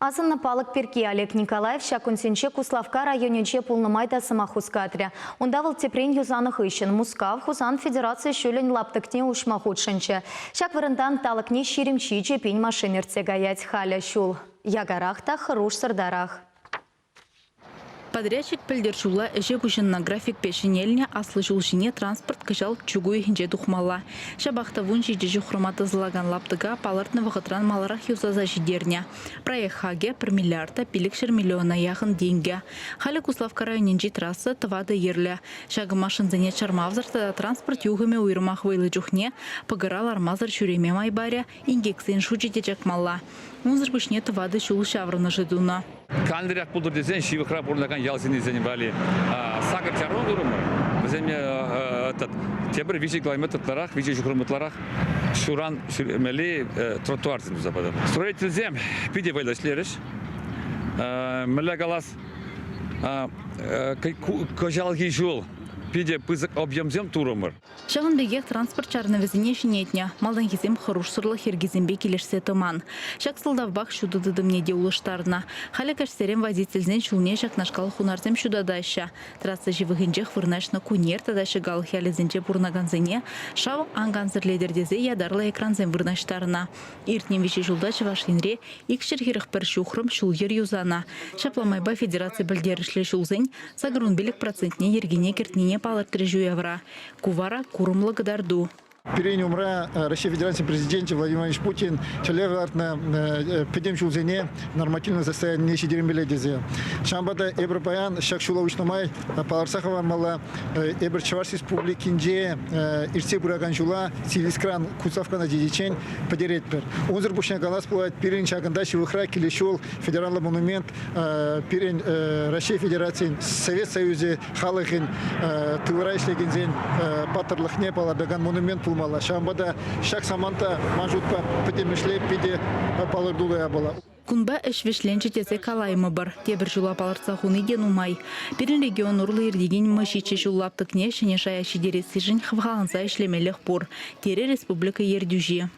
Асӑннӑ палӑк пирки Олег Николаев ҫак кунсенче Куславкка районӗнче пулнӑ май та сӑмах хускатрӗ. Унта вӑл тӗпрен юсанӑ хыҫҫӑн Мускав-Хусан федераци ҫулӗн лаптӑкне уҫма хутшӑнчӗ. Ҫак вырӑнтан талӑкне 27 пин машин иртсе каять. Халӗ ҫул якарах та хӑрушсӑртарах. Подрядчик пӗлтӗр ҫулла ӗҫе пуҫӑннӑ графикпе ҫӗнелнӗ аслӑ ҫул ҫине транспорт кӑҫал чӳк уйӑхӗнче тухмалла. Ҫапах та 17 ҫухрӑма тӑсӑлакан лаптӑка палӑртнӑ вӑхӑтран маларах юсаса ҫитернӗ. Проект хакӗ пӗр миллиард та 500 миллиона яхӑн тенкӗ. Халӗ Куславкка районӗнчи трасса тӑватӑ йӗрлӗ. Ҫакӑ машинсене чӑрмавсӑр тата транспорт юхӑмӗ уйрӑмах вӑйлӑ чухне пӑкӑра лармасӑр ҫӳреме май парӗ, инкексен шучӗ те чакмалла. Унсӑр пуҫне тӑватӑ ҫул ҫаврӑнӑшӗ тунӑ. Канлӗрех пултӑр тесен ҫывӑхра пурӑнакан ял ҫыннисен валли сакӑр чару турӑмӑр. Вӗсене тепӗр 3 километр ытларах, 3 ҫухрӑм ытларах ҫуран ҫӳремелли тротуарсем туса патӑмӑр. Строительсем питӗ вӑйлӑ ӗҫлерӗҫ. Мӗнле калас, кӑҫалхи ҫул питӗ пысӑк объемсем турӑмӑр. Ҫавӑн пекех транспорт чарӑнӑвӗсене ҫӗнетнӗ. Малтанхисем хӑрушсӑрлӑх йӗркисемпе килӗшсе тӑман. Ҫак сӑлтавпах ҫутӑ тытӑмне те улӑштарнӑ. Халӗ каҫсерен водительсен ҫулне ҫакнашкал хунарсем ҫутатаҫҫӗ. Трасса ҫывӑхӗнчех вырнаҫнӑ Кунер тата Ҫӑкалӑх ялӗсенче пурӑнакансене шав ан кансӗрлетӗр тесе ятарлӑ экрансем вырнаҫтарнӑ. Иртнӗ виҫӗ ҫулта Чӑваш Енре 241 ҫухрӑм ҫул-йӗр юсанӑ. Ҫапла майпа федераци пӗлтерӗшлӗ ҫулсен 85 процентне йӗркене кӗртнине палӑртрӗҫ уявра. Ку вара курӑмлӑ кӑтарту. Пирӗн умра Раҫҫей Федерацийӗн Президенчӗ Владимир Владимирович Путин тӗллев лартнӑ пӗтӗм ҫулсене нормативлӑ состоянине ҫитермелле тесе. Ҫавӑнпа та эпир паян ҫак ҫула уҫнӑ май палӑртса хӑвармалла, эпир Чӑваш Республикинче иртсе пыракан ҫула Силискран Куславккана ҫитиччен пӗтеретпӗр. Унсӑр пуҫне калас пулать, пирӗн ҫакӑнта ҫывӑхра килес ҫул федераллӑ монумент пирӗн Раҫҫей Федерацийӗн Совет Союзӗ халӑхӗн тылра ӗҫлекенсен паттӑрлӑхне палӑртакан монумент пулмалла. Ҫавӑнпа та ҫак саманта ман шутпа пӗтӗмӗшле питӗ палӑртуллӑ япала. Кунпа ӗҫ вӗҫленчӗ тесе калаймӑпӑр. Тепӗр ҫула палӑртса хуни те нумай. Пирӗн регион урлӑ иртекен мӑҫиччӗ ҫул лаптӑкне ҫӗнӗ шая ҫитерессишӗн хавхаланса ӗҫлемелӗх пур, терӗ республика ертӳҫи.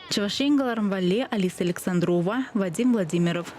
Чӑваш Ен кӑларӑм валли Алиса Александрова, Вадим Владимиров.